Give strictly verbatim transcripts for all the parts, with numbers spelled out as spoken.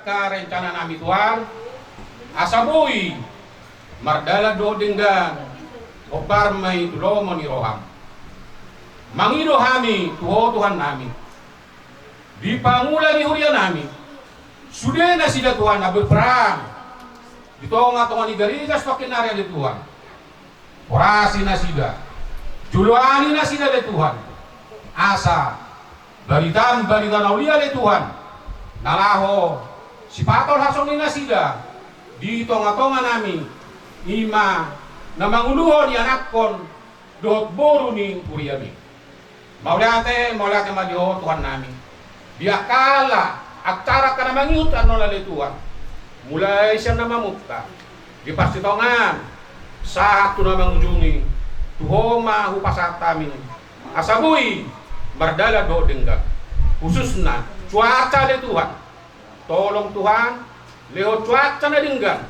Angka rencana nami Tuhan, asa boi mardalan dohot denggan, hombar ma i tu lomo ni roham. Mangido hami tu Ho Tuhan nami, di pangula ni huria nami, sude nasida Tuhan na berperang di tonga-tonga ni gareja sitongkin nari ale Tuhan. Horasi nasida, joloani nasida ale Tuhan, asa baritam barita na uli ale Tuhan, na laho sipatolhasongi nasida di tonga-tonga nami, i ma na manguluhon ianakhon dohot boru ni huriami. Mauliate, mauliate ma di Ho Tuhan nami. Di angka acara angka na mangihut annon ale Tuhan, mulai sian na mamungka, di parsitongaan sahat tu na mangujungi, tu Ho ma hupasahat hami, asa boi mardalan dohot denggan. Khususna cuaca ale Tuhan, tolong Tuhan, lehon cuaca na denggan,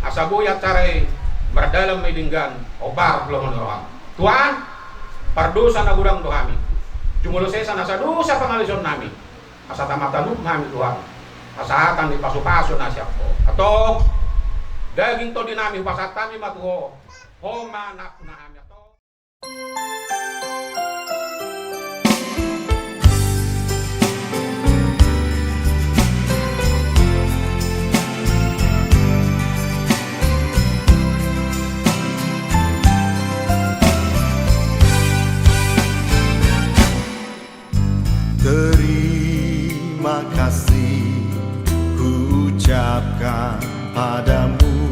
asa boi acara i mardalan ma i denggan, hombar tu lomo ni roham. Tuhan, pardosa na godang do hami. Jumolo sesa nasa dosa pangalaosion nami, asa tama talup hami Tuhan, hasahatan ni pasu-pasu na sian Ho. Antong, daging tondi nami hupasahat hami ma tu Ho, Ho ma nampuna hami, antong. Terima kasih kuucapkan padamu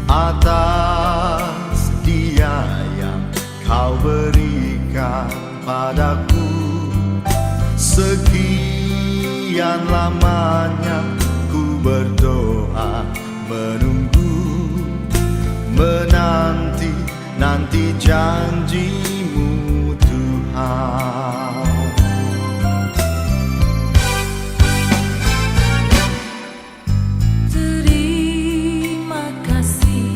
atas dia yang kau berikan padaku. Sekian lamanya ku berdoa, menunggu, menanti, nanti janji-Mu, Tuhan. Terima kasih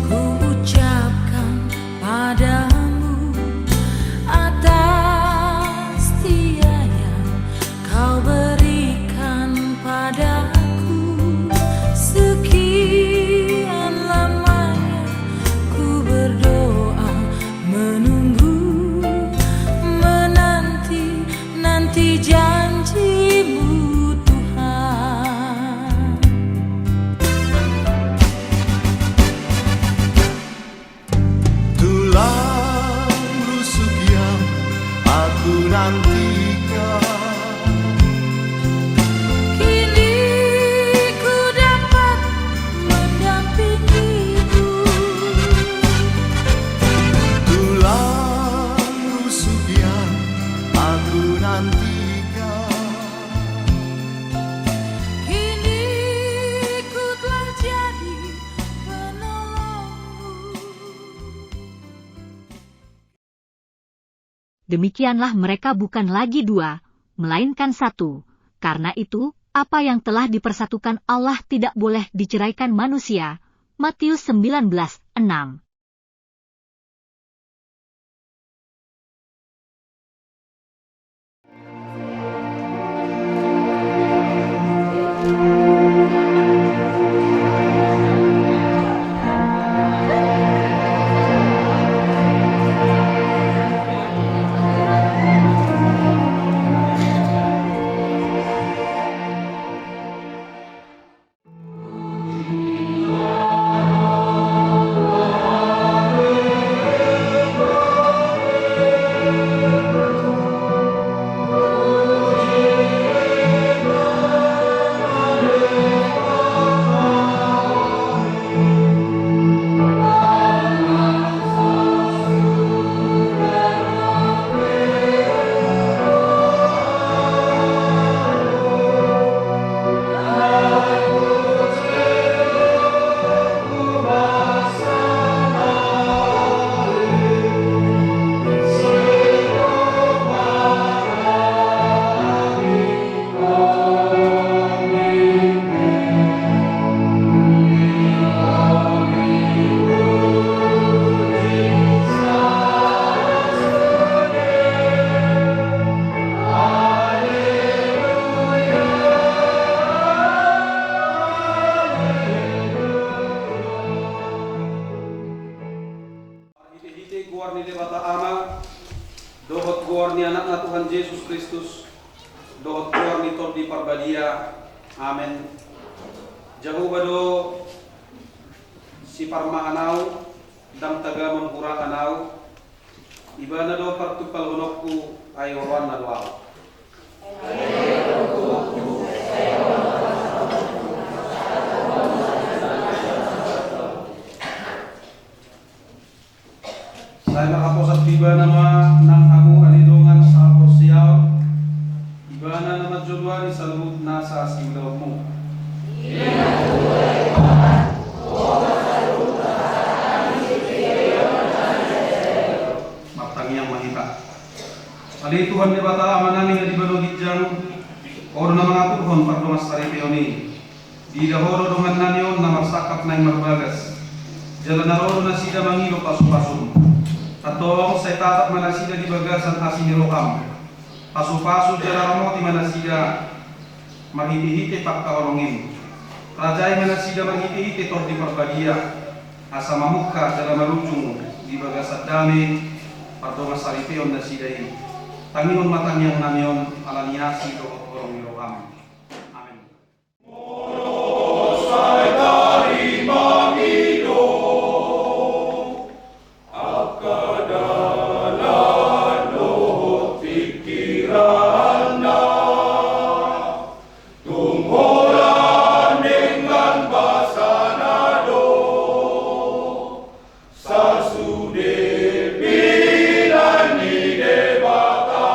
ku ucapkan padamu atas dia yang kau berikan padaku. Sekian lamanya ku berdoa, menunggu, menanti, nanti janji-Mu, Tuhan. Tulang rusuk yang aku nantikan, kini ku dapat mendampingimu. Tulang rusuk yang aku nantikan, kini ku telah jadi penolongmu. Demikianlah mereka bukan lagi dua, melainkan satu. Karena itu, apa yang telah dipersatukan Allah tidak boleh diceraikan manusia. Matius sembilan belas enam. Goar ni Debata Ama, dohot goar ni Anakna Tuhan Jesus Kristus, dohot goar ni Tondi Parbadia. Amen. Jahowa do siparmahan au, ndang tagamon hurang au, Ibana do partumpalhononku, ai oroanna do au. Sai marhaposan tu Ibana ma nang hamu ale dongan sahaporseaon. Ibana na manjoloani saluhut nasa siulaonmu. Martangiang ma hita. Ale Tuhan Debata Amanami na di banua ginjang, Ho do na mangaturhon pardongansaripeon i. Diida Ho do dongannami on na marsangkap naeng marbagas, jala na ro do nasida mangido pasupasum. Antong sai tatap ma nasida di bagasan asi ni roham. Pasupasu jala ramoti ma nasida marhitehite pangkaholongim. Rajai ma nasida marhitehite Tondi Parbadia, asa mamungka jala marujung di bagasan dame pardongansaripeon nasida i. Tangihon ma tangiangnami on ala ni asi dohot holong ni roham. Amen. Molo sai tarimangido angka dalan dohot pingkiranna, tung holan denggan basana do sasude pinahan ni Debata.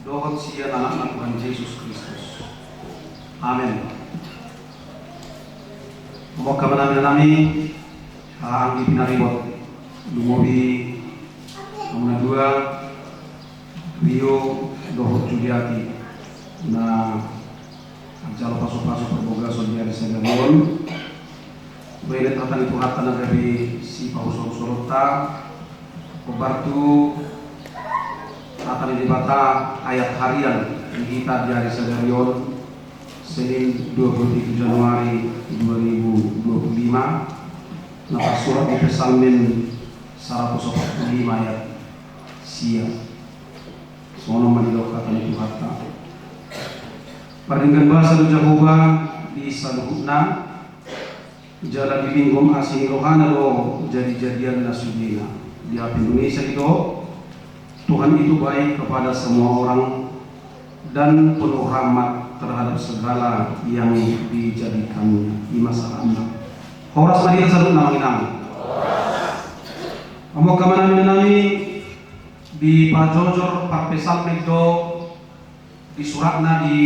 dohot sian Anakna Tuhan Jesus Kristus. Amen. Hamu angka amanami, inanami, anggi pinaribot, lumobi hamu na dua, Rio dohot Juliati, na manjalo pasupasu parbagason di ari sadari on. Baen hata ni Tuhanta na gabe sipahusorhusoronta, hombar tu hata ni Debata, ayat harian di hita di ari sadari on, Senin dua puluh tujuh Januari dua ribu dua puluh lima, na tarsurat di Psalmen saratus opat puluh lima ayat sia. Songon on ma didok hata ni Tuhanta. Pardenggan basa do Jahowa di saluhutna, jala dilinggom asi ni rohana do jadijadian na sudena. Di Alkitab Indonesia didok, Tuhan itu baik kepada semua orang dan penuh rahmat terhadap segala yang dijadikannya. Ima sahatna. Horas ma di hita saluhutna, amang inang. Hamu angka amanami, inanami, dipajojor parpsalmen do di suratna di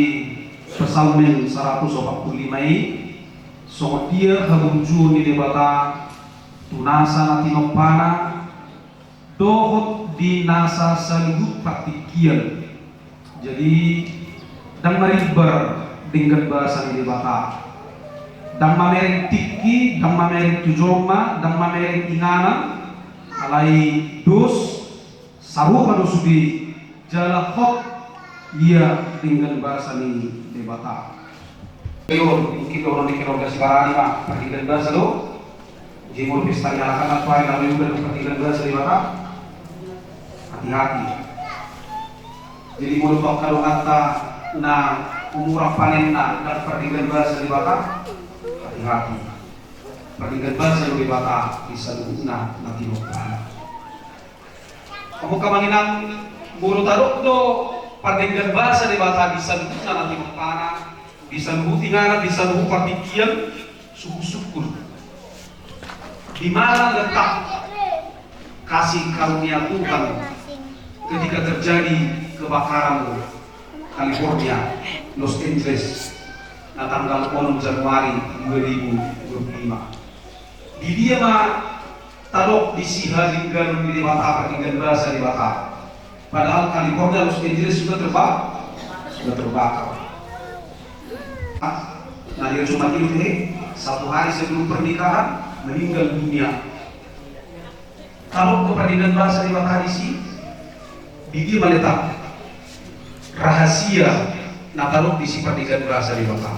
Psalmen saratus opat puluh lima i, songon dia haburjuon ni Debata tu nasa na tinompana, dohot di nasa saluhut partingkian. Jadi, ndang marimbar denggan basa ni Debata. Ndang mamereng tingki, ndang mamereng tu jolma, ndang mamereng inganan, alai dos, sarupa do sude, jala hot ia denggan basa ni Debata. Ayo, mungkin dohonon ni keluarga Sibarani ma, pardenggan basa do. Jadi molo pesta ni halak anak, pari na mengundang pardenggan basa Debata. Hati-hati. Jadi molo tu angka donganta na umur panenna ndang pardenggan basa Debata, hati-hati. Pardenggan basa do Debata di saluhutna na tinompana. Hamu angka amang inang, molo tadok do pardenggan basa Debata di saluhutna na tinompana, di saluhut inganan, di saluhut partingkian, sungkun-sungkun. Di mana letak kasih karunia Tuhan ketika terjadi kebakaran California, Los Angeles, na tanggal onom Januari dua ribu dua puluh lima? Di dia ma tadok disi hadengganon ni Debata, pardenggan basa Debata? Padahal California, Los Angeles sudah terba-, sudah terbakar. Nah, dia cuma ini, satu hari sebelum pernikahan, meninggal dunia. Tadok do pardenggan basa Debata disi? Di dia ma letak rahasia na tadok disi pardenggan basa Debata?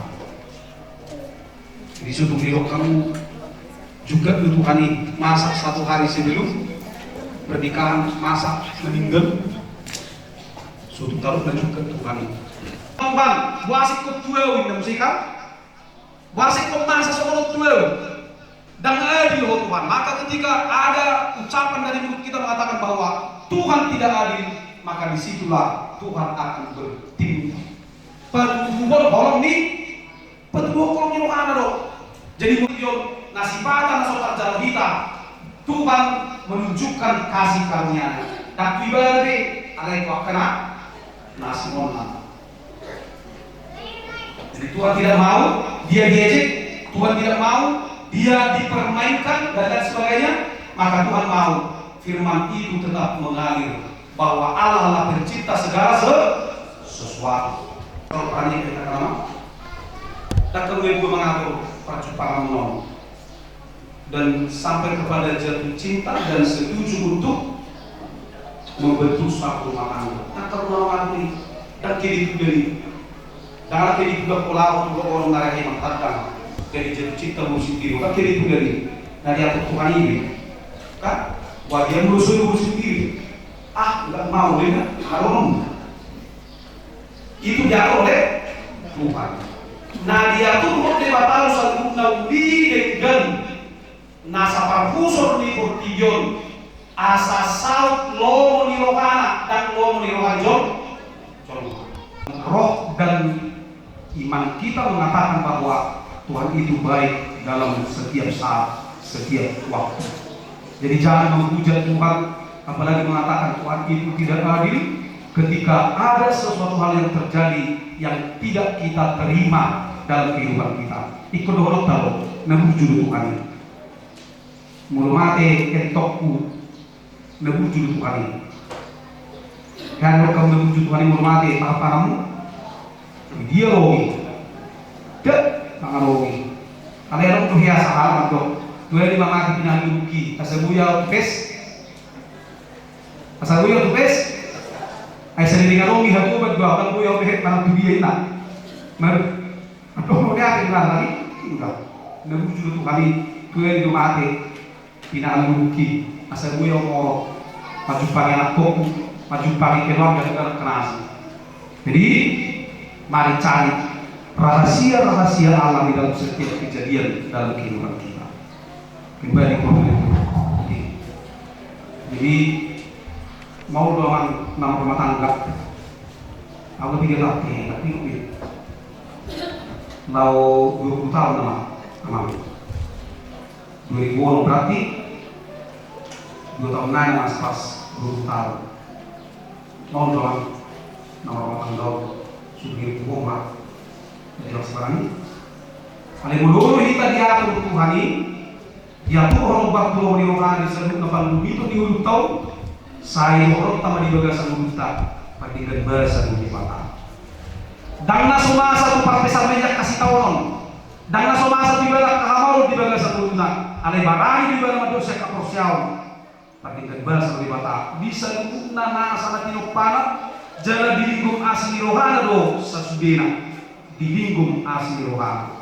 Jadi so tung didok hamu, jungkat do Tuhan i, masa satu hari sebelum pernikahan, masa meninggal? So tung tadok na jungkat Tuhan i. Tuhan, boasa ingkon tu ahu, ninna muse kan? Boasa ingkon masa songon on tu ahu? Ndang adil Ho Tuhan. Maka ketika ada ucapan dari mulut kita mengatakan bahwa Tuhan tidak adil, maka disitulah Tuhan akan bertindak. Patuduhon holong ni Patuduhon holong ni rohana do. Jadi, molo na sipata na so tarjalo hita, Tuhan menunjukkan kasih karunia-Nya. Ndang tu ibana be, alai tu angka na, na asing on. Jadi, Tuhan tidak mau dia diejek, Tuhan tidak mau dia dipermainkan, dan lain sebagainya. Maka Tuhan mau firman itu tetap mengalir, bahwa Allah lah pencipta segala se-, sesuatu. Kalau pernah kita nama, tak perlu ibu mengatur perjumpaan, dan sampai kepada jatuh cinta dan setuju untuk membentuk satu rumah tangga. Tak perlu mengatur, dan kiri itu dari Ndang ate di bulan pola waktu dua orang narahi mantadang. Jadi jatuh cinta mulu sendiri. Kan kiri itu dari. Nah, diatur Tuhan ini. Kan? Wah, dia mulu suruh mulu sendiri. Ah, nggak mau dia, kan? Kalau itu diatur oleh Tuhan. Nah, diatur oleh Debata saluhutna uli denggan na saparhusor ni portibi on, asa saut lomo ni rohana, ndang lomo ni roha ni jol-, jolma. Roh dan iman kita mengatakan bahwa Tuhan itu baik dalam setiap saat, setiap waktu. Jadi jangan menghujat Tuhan, apalagi mengatakan Tuhan itu tidak adil, Ketika ada sesuatu hal yang terjadi yang tidak kita terima dalam kehidupan kita, ingkon dohononta do, na burju do Tuhan i. Molo mate entokku, na burju do Tuhan i. Kan molo na burju Tuhan i, molo mate, paham-pahammu? Dia logi. Dak, mangalogi. Alai adong do hea sahalak do. Tuhan i ma mate pinahan ni ruki. Asa boi au tu pes. Asa boi au tu pes. Ai sadari ngalongi hatubat do, akan boi au behet manang tu dia ina. Mar-, aduh, mau ni apa yang lagi? Udah. Na burju do Tuhan i, Tuhan i do mate. Pinahan ni ruki, asa boi au moro, manjumpangi anakkonku, manjumpangi keluarga, dengan anak na asing. Jadi, mari cari rahasia-rahasia Allah di dalam setiap kejadian dalam kehidupan kita. Kembali ke rumah. Oke. Jadi, mau doang nama rumah tangga. Aku tiga tahun, tapi, tapi, mau dua puluh tahun nama, nama. Dua ribu onom berarti dua tahun nai, mas, pas dua puluh tahun. Mau doang nama rumah tangga, sudah dua puluh onom. Jadi, harus barani. Alai molo hita diatur Tuhan i, diaturhon ombar tu roha ni rohana di saluhutna panggumiton ni ngolunta on, sai dohononta ma di bagasan ngolunta, pardenggan basa do Debata. Ndang na so masa tu parpesalmen ni angka sitaonon. Ndang na so masa tu ibana angka hamaolon di bagasan ngoluna, alai barani do ibana mandok sian haporseaon. Pardenggan basa do Debata di saluhutna nasa na tinompana, jala dilinggom asi ni rohana do sasudena. Dilinggom asi ni rohana.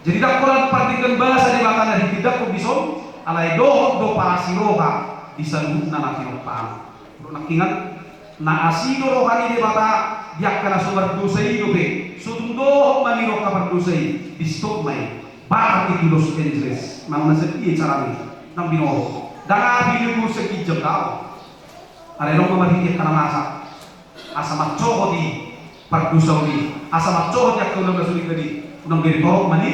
Jadi, ndang holan pardenggan basa Debata na ditindangkon dison, alai dohot do parasi roha di saluhutna na tinompana. Nangkiningan, na asi do roha ni Debata di angka na so mardosa i dope, so tung dohot mangido angka pardosa i, di stop ma i, bakar i tu Los Angeles, manang na sadia carana i, ndang binoto, ndang api di umur seginjang dao. Alai adong ma marhite angka na masa, asa mancohot i pardosaon i, asa mancohot i angka ulaon na so diingot i, unang gabe torop ma ni,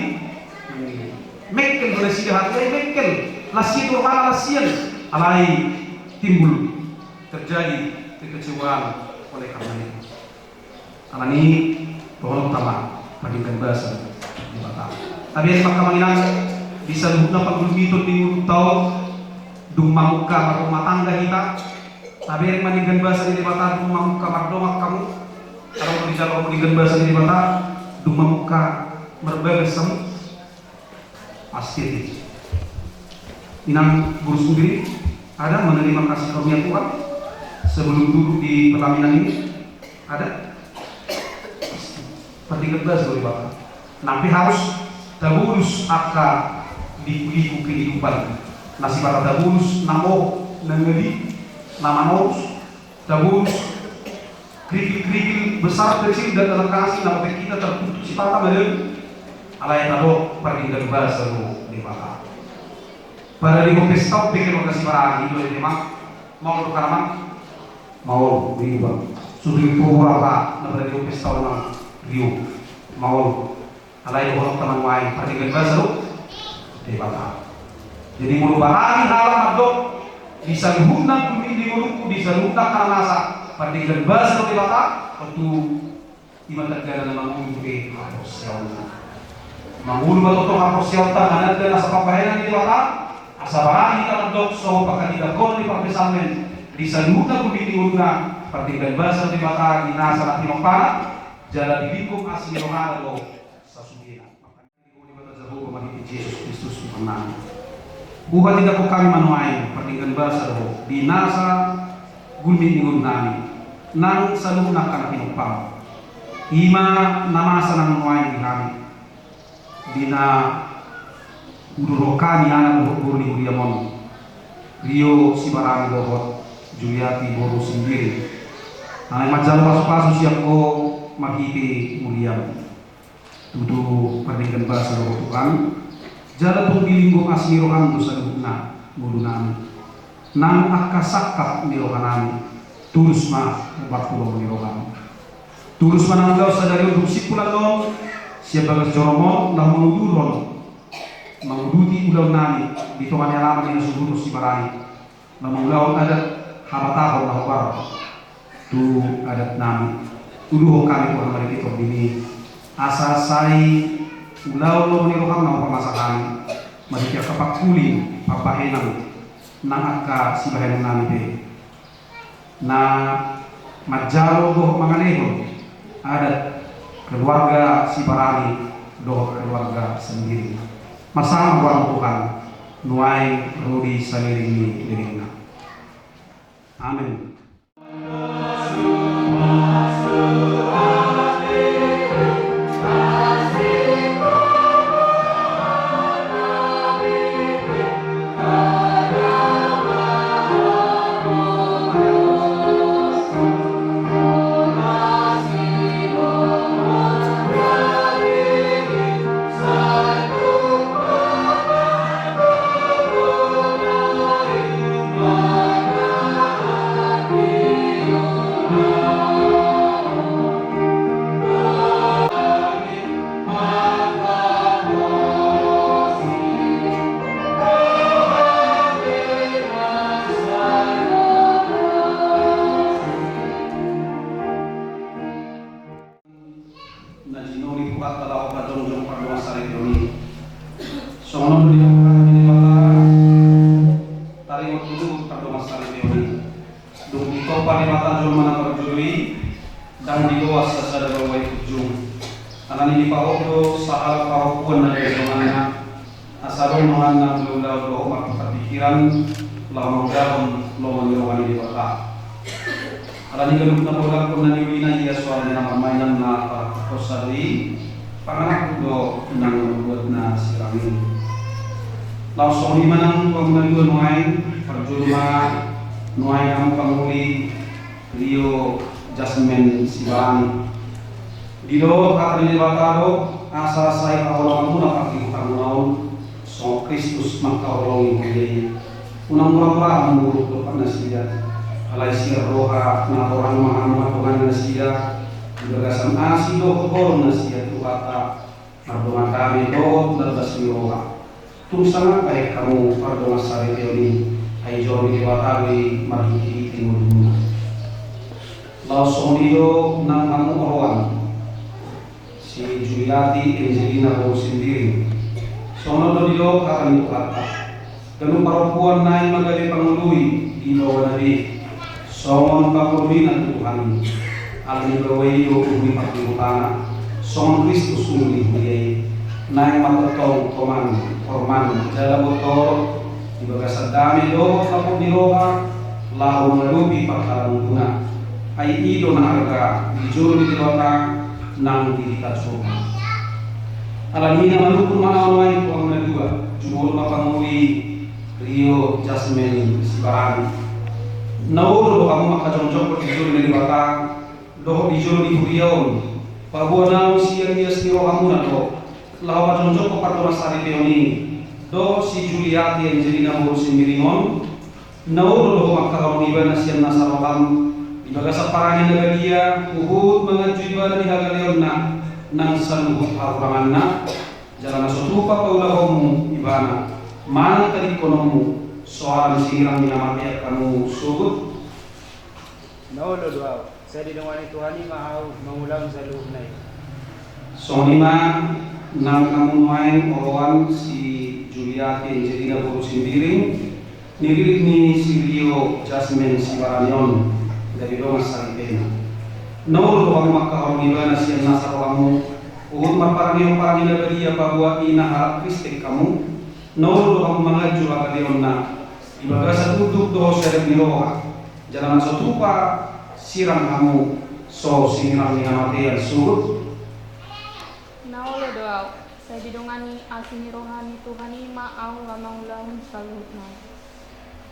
mengkel do nasida hatiha i, mengkel, las sian do rohana, las sian, alai timbul terjadi kekecewaan oleh karena itu. Alani i, dohononta ma pardenggan basa Debata. Tabereng ma angka amang inang, di saluhutna panggumiton ni ngolunta on, dung mamungka marrumah tangga hita, tabereng ma denggan basa ni Debata, dung mamungka mardongan hamu, adong do dijalo hamu denggan basa ni Debata, dung mamungka marbagas hamu. Pasti. Inang guru sendiri ada menerima kasih karunia Tuhan sebelum duduk di pelaminan ini? Ada? Pasti. Pardenggan basa do Debata. Nang pe harus tabolus angka liku-liku kehidupan. Na sipata tabolus na mohop, na ngeli, na manorus. Tabolus kerikil-kerikil besar kecil dan dalam kasih, na pe hita terkutuk sipata madabu. Alai tadok pardenggan basa do Debata. Paradehon pesta pe keluarga Sibarani, i do ate, Mang. Maol do hamu, Mang? Maol, i do, Bang. Sudah itu apa? Na paradehon pesta on, Mang. Rio. Maol. Alai dohononta ma nuaeng, pardenggan basa do Debata. Jadi molo barani halak mandok, di saluhutna gulmit ni ngolungku, di saluhutna angka na masa, pardenggan basa do Debata, tontu i ma tandana na mangolu be haporseaonna. Mangolu ma tongtong haporseaonta mananda nasa pambahenan ni Debata, asa barani hita mandok songon panghatindanghonon ni parpsalmen, di saluhutna gulmit ni ngoluna, pardenggan basa do Debata di nasa na tinompana, jala dilingkung asi ni rohana do sasudena. Martangiang ma di Debata Jahowa marhite Jesus Kristus Tuhannami. Huhatindangkon hami ma nuaeng pardenggan basa do Ho di nasa gulmit ni ngolunami nang saluhutna angka na tinompam. I ma na masa nang nuaeng di hami. Di na hudurhon hami anak dohot boru ni huriam on, Rio Sibarani dohot Juliati boru Simbiri. Na naeng manjalo pasupasu sian Ho marhite muliam. Tutu pardenggan basa do Ho Tuhan, jala tung dilingkung asi ni roham do saluhutna ngolunami. Nang angka sangkap ni rohanami, tulus ma umbar tu lomo ni roham. Tulus ma na ulaon sadari on dung simpul annon, sian bagas jorom on, laho mangudurhon, manguduti ulaonnami di tonga ni alaman i na so huboto Sibarani. Laho mangulahon adat habatahon na hombar. Tu adat nami, tuduhon hami Tuhan marhite Tondi i, asa sai ulaon lomo ni roham na hupamasahon i, marhite angka pangkuli, pambahenan, nang angka sibahenon nami pe na manjalo dohot mangalehon adat keluarga Sibarani dohot keluarga Sembiring. Marsahat ma goarmu Tuhan, nuaeng ro di saleleng ni lelengna. Amen. Na jinoloi Tuhanta laho pajongjong pardongansaripeon i. Songon on do diampehon ni Debata, taringot tu pardongansaripeon i. Dung ditompa Debata jolma na parjolo i, ndang diloas sasada baoa i punjung. Alani i dipahot do sahalak pahompuan na dison donganna, asa adong donganna mangula ulaon dohot martukar pikiran, laho mangulahon lomo ni roha ni Debata. Alani i ganup na paulakhon na niulina i, ia soarna na marmainan na parhapushosa do i, panganakku do nang mambuat na sirang i. Laos songon i ma nang tu hamu na dua nuaeng, parjolo ma nuaeng hamu pangoli Rio Jasmen Sibarani. Didok hata ni Debata do, asa sai haholonganmuna pardihutamuna on, songon Kristus mangkaholongi huria i. Unang mura-mura hamu manguruk dompak nasida. Alai sian roha na horang ma hamu mandongani nasida, di bagasan asi dohot holong na sian Tuhanta, mardongan dame dohot na las ni roha. Tung sangap bahen hamu pardongansaripeon i, ai joro ni Debata do i marhite-hite ngolumuna. Laos songon i do nang hamu oroan, si Juliati Angelina boru Simbiring. Songon on do didok hata ni Tuhanta. Ganup parompuan naeng ma gabe pangolui di baoana be, songon pangoluina tu Tuhan i. Alani baoa i do ulu ni pardihutana, songon Kristus ulu ni huria i. Naeng ma tongtong toman, horman, jala botor, di bagasan dame dohot lapot ni roha, laho mangadopi parhalanguduna. Ai i do na arga di jolo ni Debata nang di hita jolma. Alani i na manungkun ma ahu nuaeng tu hamu na dua, jumolo ma pangoli Rio Jasmen Sibarani. Na olo do hamu manghajongjongkon di jolo ni Debata dohot di jolo ni huria on, paboa naung sian ias ni rohamuna do laho pajongjongkon pardongansaripeon i dohot si Juliati Angelina boru Simbiring on. Na olo do ho mangkaholongi ibana sian nasa roham, di bagasan parange na badia, huhut manganju ibana di hagaleonna nang saluhut hahuranganna. Jala na so tupa paulahonmu ibana manang tadingkononmu, soara ni sinirang ni na matean hamu sogot. Na olo do ahu. Sai didongani Tuhan i ma ahu mangulahon saluhutna i. Songon i ma nang hamu nuaeng oroan si Juliati Angelina boru Simbiring, niririt ni si Rio Jasmen Sibarani on, gabe dongan saripeon. Na olo do hamu mangkaholongi ibana sian nasa rohamu, huhut marparangehon parange na badia paboa ina halak Kristen hamu. Na olo do hamu manganju hagaleonna di bagasan unduk dohot serep ni roha. Jala na so tupa sirang hamu, so sinirang ni na matean sogot. Na olo do ahu. Sai didongani asi ni roha ni Tuhan i ma ahu laho mangulahon saluhutna i.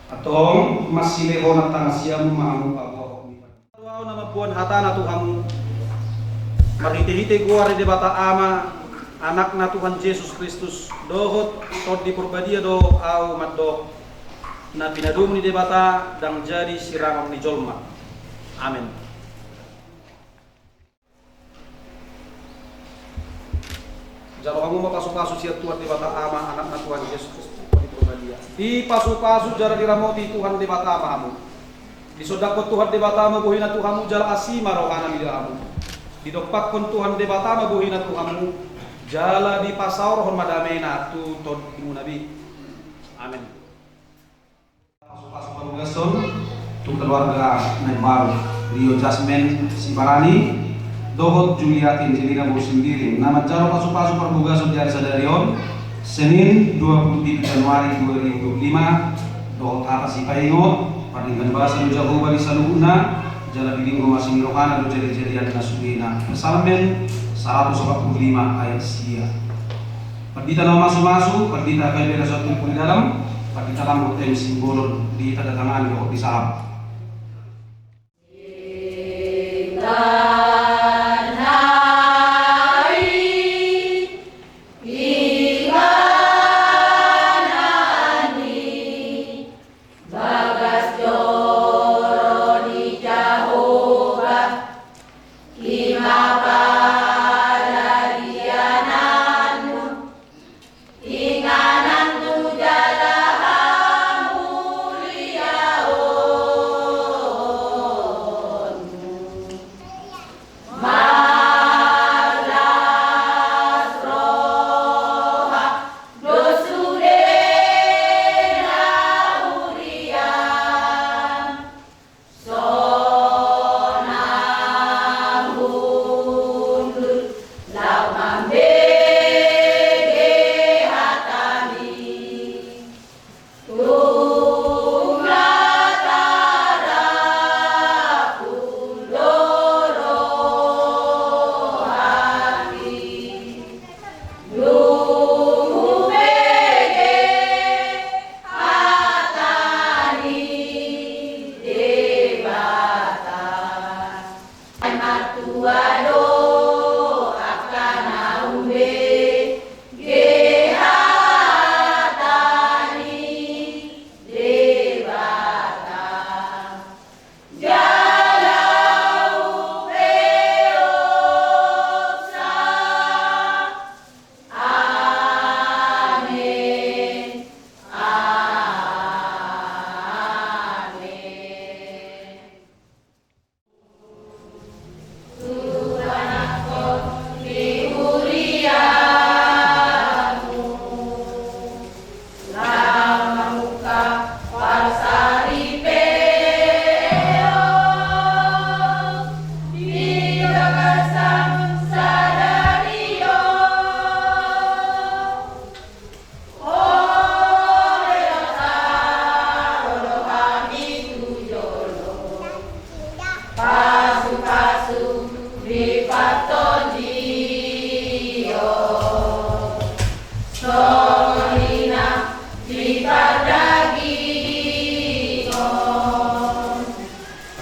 Antong marsilehonan tangan siamun ma hamu paboahon ni. Ahu na mamboan hatana tu hamu marhite-hite goar ni Debata Ama, Anakna Tuhan Jesus Kristus, dohot Tondi Porbadia do ahu mandok. Na pinadomu ni Debata ndang jadi sirangon ni jolma. Amen. Jalo hamu ma pasu-pasu sian Tuhan Debata Ama, Anakna Tuhan Jesus Kristus, Tondi Porbadia. Dipasu-pasu jala diramoti Tuhan Debata Ama hamu. Disondangkon Tuhan Debata ma bohina tu hamu jala asi ma rohana mida hamu. Didompakkon Tuhan Debata ma bohina tu hamu jala dipasaorhon ma damena tu tondimuna be. Amen. Pasu-pasu parhugason tu keluarga na imbaru, Rio Jasmine Sibarani dohot Juliati Angelina Borsihombing na manjalo pasu-pasu parhugason di ari sadari on, Senin dua puluh tiga Januari dua ribu dua puluh lima, dohot hata sipaingot, pardenggan basa do Jahowa di saluhutna, jala dilinggo ma sian rohana do jadi-jadian na sudena. Psalmen saratus opat puluh lima ayat sia. Pandita na masu-masu, pandita K P P Nasontu Puri Dalam, pandita Lambok M Simbolon, ditandatangani dohot disalam. Bagas joro ni Jahowa, i ma paradiananmu, ingananmu jala hamuliaonmu. Marlas roha do sude na huriaM, sonang hundul laho mambege hataMi. Tung la tarapul do rohangki, dung hubege hata ni Debata. Martua do angka na umbege hata ni Debata, jala umpeopsa. Amen. Amen. Pasu-pasu di partondion, songon i nang di pardagingon,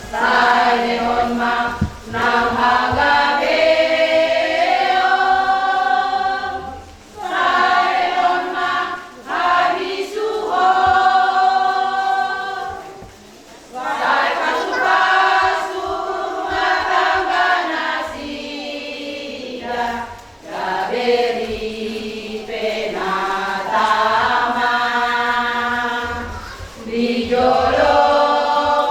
sai lehon ma naung hagabeon. Sai lehon ma habisuhon. Sai pasu-pasu rumah tangga nasida, gabe ripe na tama. Di jolo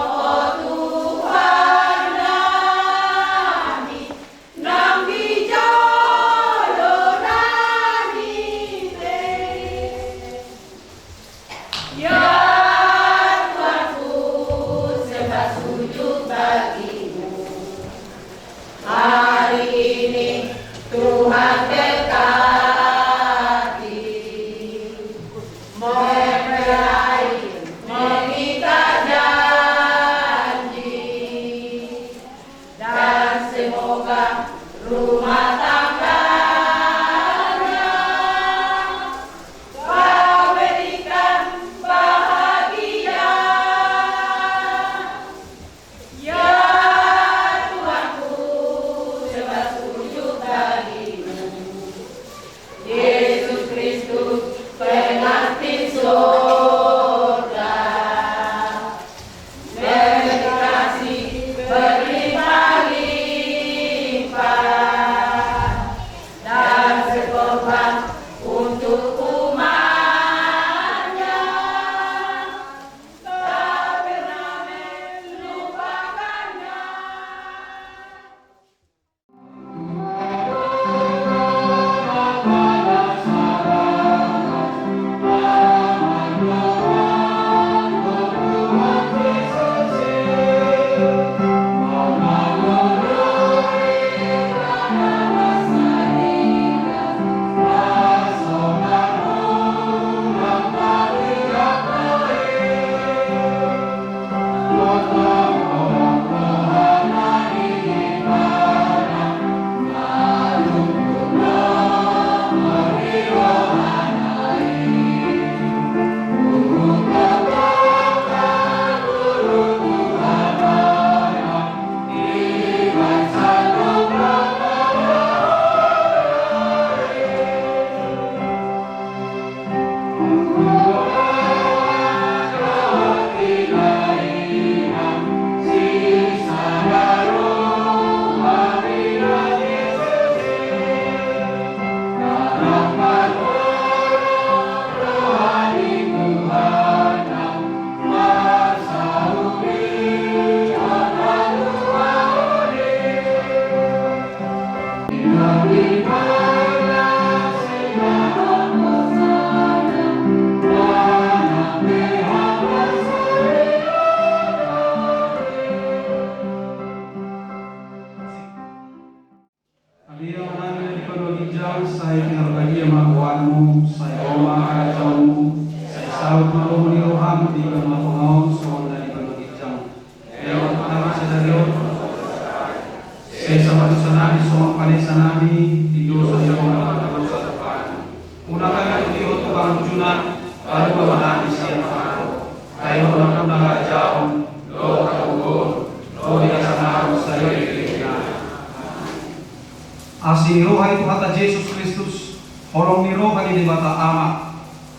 Ho Tuhan nami, nang di jolo nami be. Ya Tuhanku, sembah sujud bagimu. Hari ini Tuhan berkati, mempelai mengikat janji. Dan semoga rumah tangganya kau berikan bahagia. Ya Tuhanku, sembah sujud bagimu. Yesus Kristus, pengantin sorga, beri kasih berlimpah-limpah, Ale Ama nami na di banua ginjang, sai pinarbadia ma goarmu, sai ro ma harajaonmu, sai saut ma lomo ni roham di banua tonga on songon na di banua ginjang. Lehon hami sadari on. Sesa ma dosa nami songon panesa nami di dosa ni angka na mandosa tu hami. Unang hami togihon tu pangunjunan, palua ma hami sian pangago. Ai Ho do nampuna harajaon, dohot hagogoon, dohot hasangapon sahali tu hami. Asi ni roha ni Tuhanta Jesus Kristus, holong ni roha ni Debata Ama,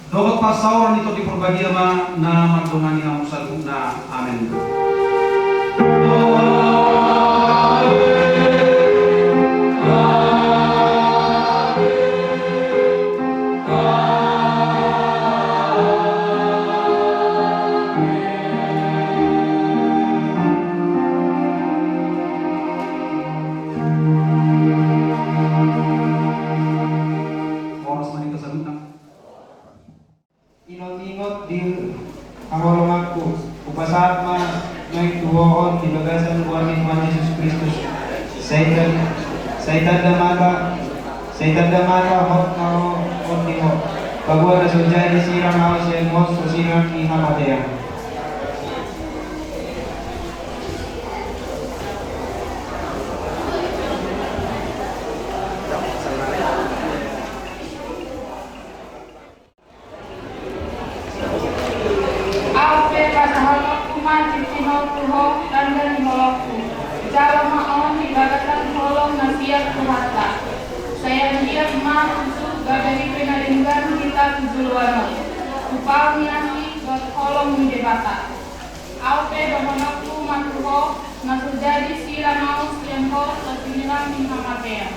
dohot parsaoran ni Tondi Porbadia ma na mandongani hamu saluhutna. Amen. Horas ma di hita saluhutna. Ingot-ingot di haholonganku, hupasahat ma naeng tu Ho on di bagasan goar ni Tuhan Jesus Kristus. Sai tan-, sai tanda mata, sai tanda mata hot na ro on di Ho. Paboa na so jadi sirang ahu sian Ho, so sirang ni hamatean. Ahu pe pasahatonku ma tintin on tu Ho, tanda ni holongku. Jalo ma on di bagasan holong na sian Tuhanta. Sai anggiat ma husuk gabe ripe na denggan hita tu joloan on, tu pau ni asi dohot holong ni Debata. Ahu pe dohononku ma tu Ho, na so jadi sirang ahu sian Ho, so sinirang ni hamatean.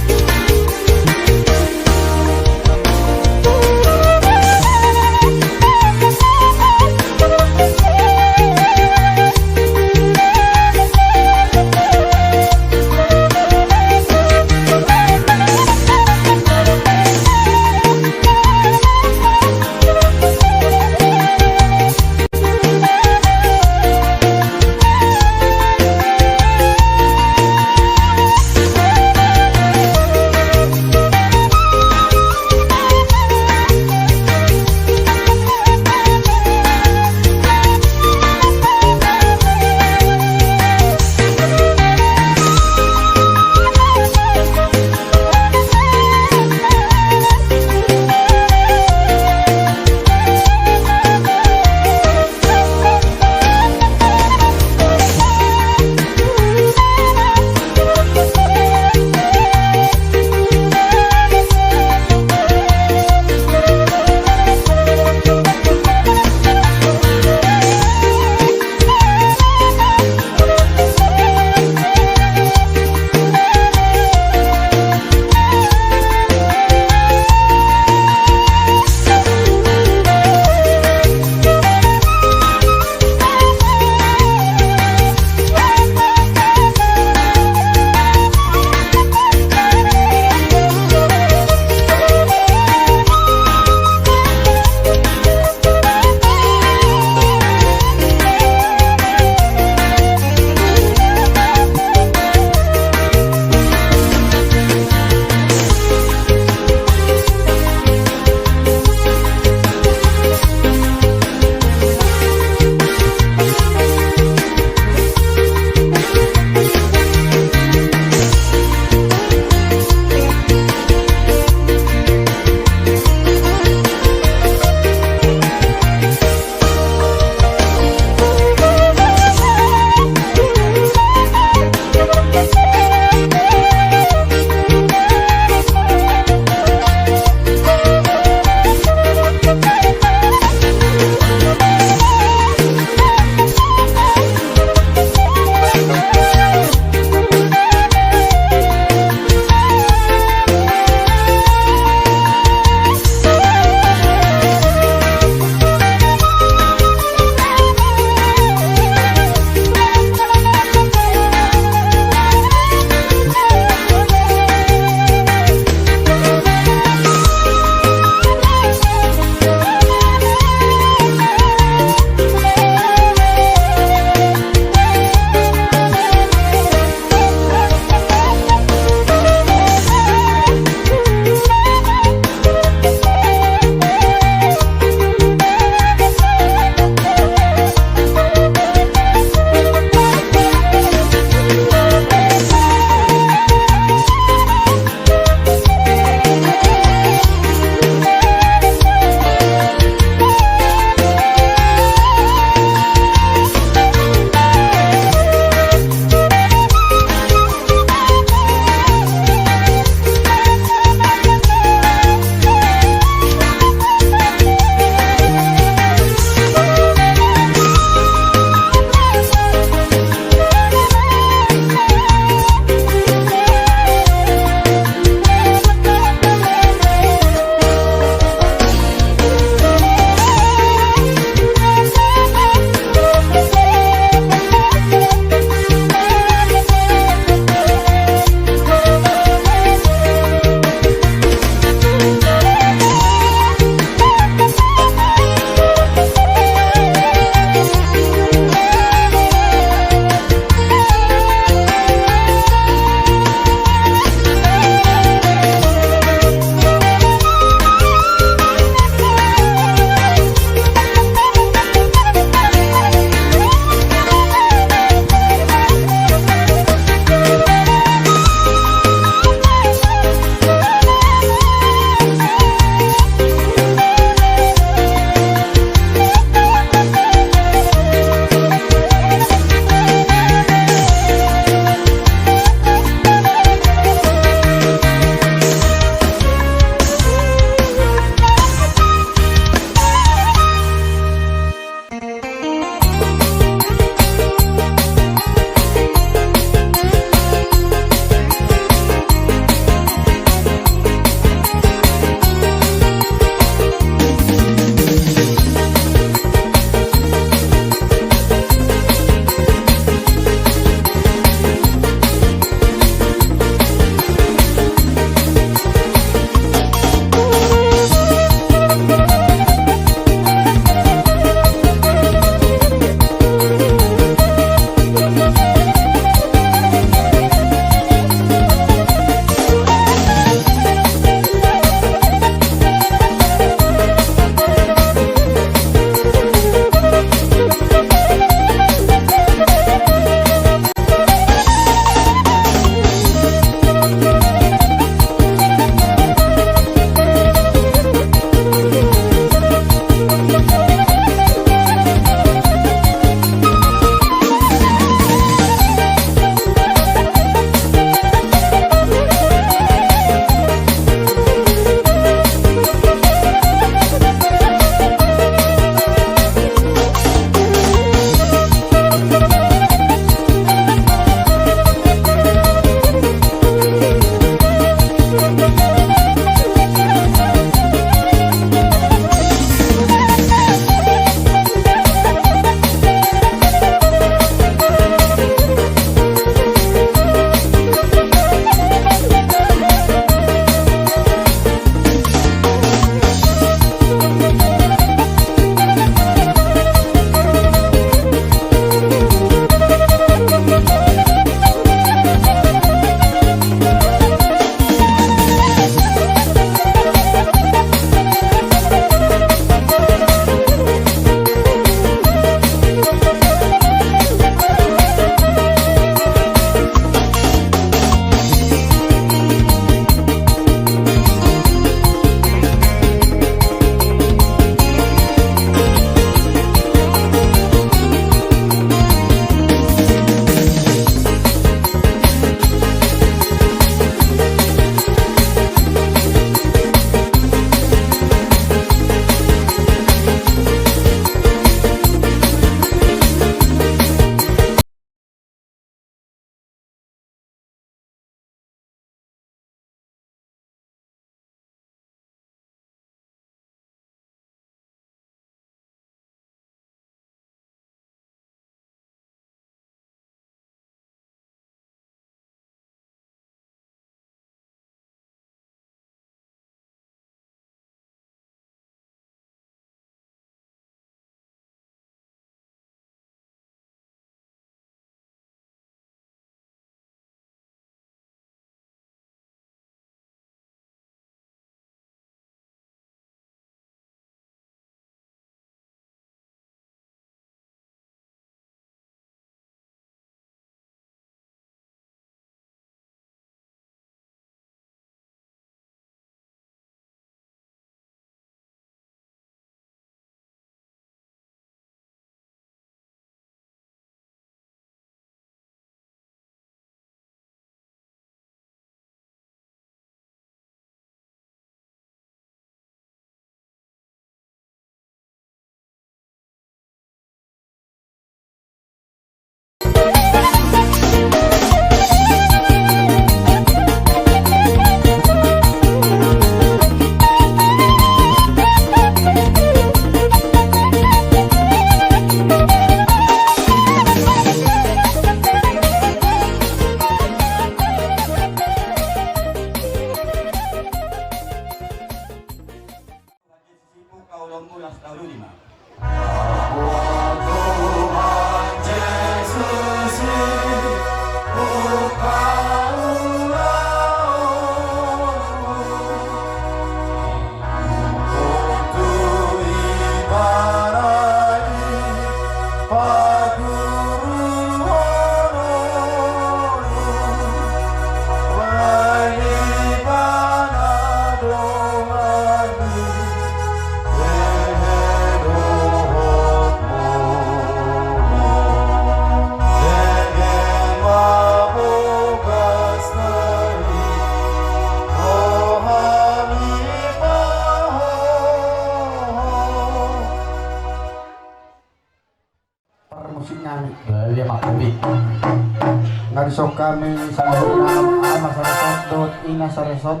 Nga dison hami saluhutna ama Saresot dohot ina Saresot,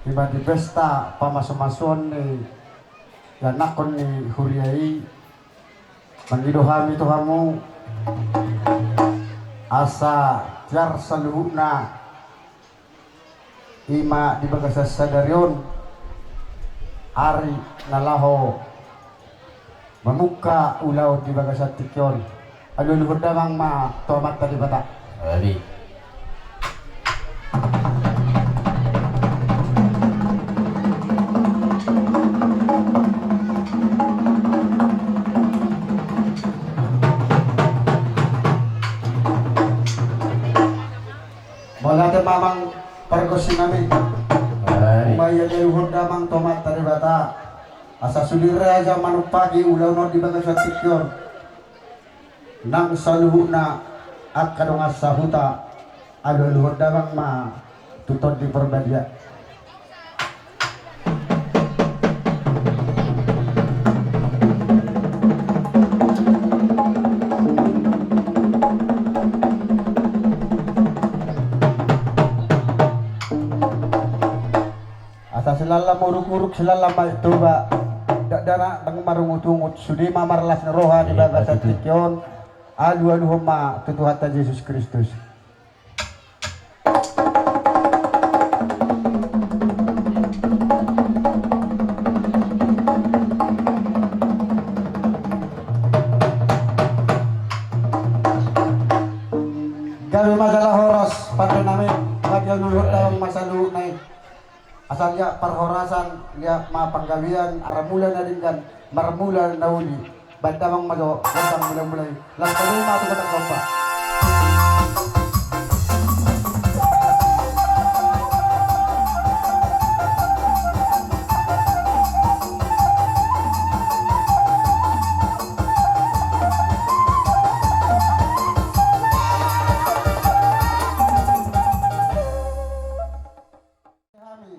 ima di pesta pamasumasuon ni ianakhon ni huria i, mangido hami tu hamu asa tiar saluhutna ima di bagasan sadari on, ari na laho mamungka ulaon di bagasan tingki on. Alualuhon damang ma tu Amanta Debata. Amin. Mauliate ma amang pargonsi nami. Amin. Alualuhon damang tu Amanta Debata asa sude raja manumpahi ulaon on di bagasan tingki on. Nang saluhutna angka dongan sahuta, alualuhon damang ma tu Tondi Parbadia. Asa silala ma uruk-uruk, silala ma i Toba. Dakdanak ndang marungut-ungut, sude ma marlas ni roha di bagasan tingki on. Alualuhon ma tu Tuhanta Jesus Kristus. Gabe ma jala horas pande nami. Alualuhon damang ma saluhutna i. Asa liat parhorasan, liat ma panggabean, marmula na denggan, marmula na uli. Baen damang ma jo gondang mula-mula i. Laos tolu ma tu gondang somba. Hami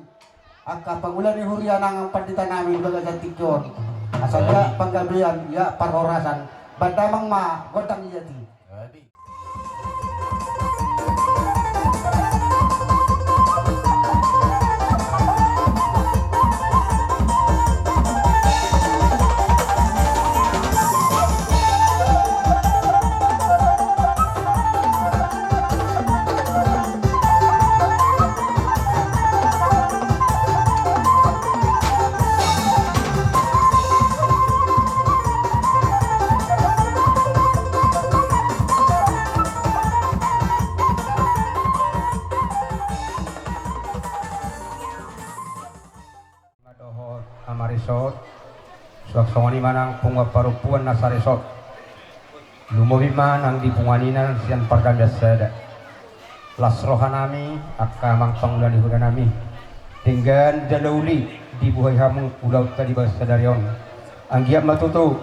angka pangula ni huria nang pandita nami di bagasan tingki on. Asa liat panggabean, liat parhorasan. Baen damang ma gondang liat i. Dohot ama Risot, suang songon i ma nang punguan parompuan na Saresot. Lumobi ma nang di punguan ina sian pargabean sada. Las roha nami angka amang pangula ni huria nami. Denggan jala uli dibuhai hamu ulaonta di bagasan sadari on. Anggiat ma tutu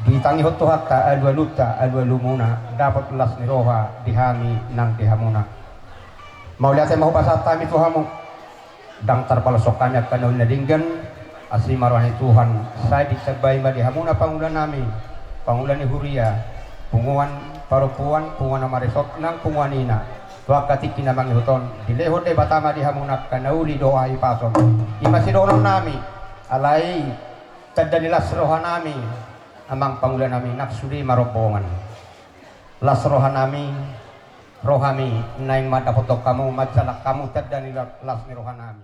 ditangihon Tuhanta alualunta, alualumuna, dapot las ni roha di hami nang di hamuna. Mauliate ma hupasahat hami tu hamu. Ndang tarpalosok hami angka na uli na denggan, asi ma roha ni Tuhan, sai ditambai ma di hamuna pangula nami, pangula ni huria, punguan parompuan, punguan ama Risot nang punguan ina. Tu angka tingki na mangihut on, dilehon Debata ma di hamuna angka na uli dohot hahipason. I ma sidohonon nami, alai tanda ni las roha nami, amang pangula nami, nang sude ma rombongan. Las roha nami, ro hami, naeng mandapothon hamu, manjalang hamu tanda ni la-, las ni roha nami.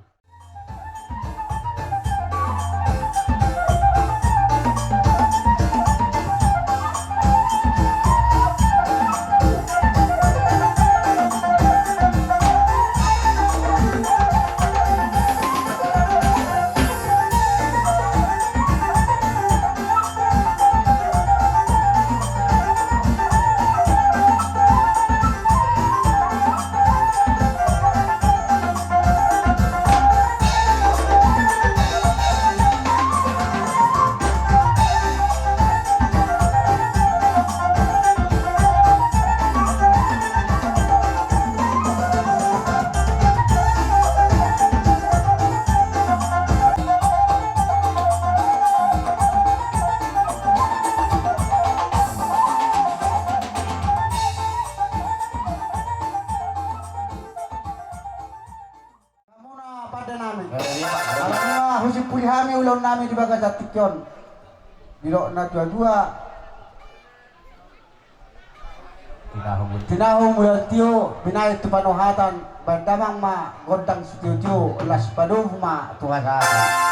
Alana husimpuli hami ulaon nami di bagasan tingki on. Didok na tua-tua. Tinahu mul- tinahu mula tio, binahen tu panohatan, baen damang ma gondang sitio-tio, las padomu ma tu hasahatan.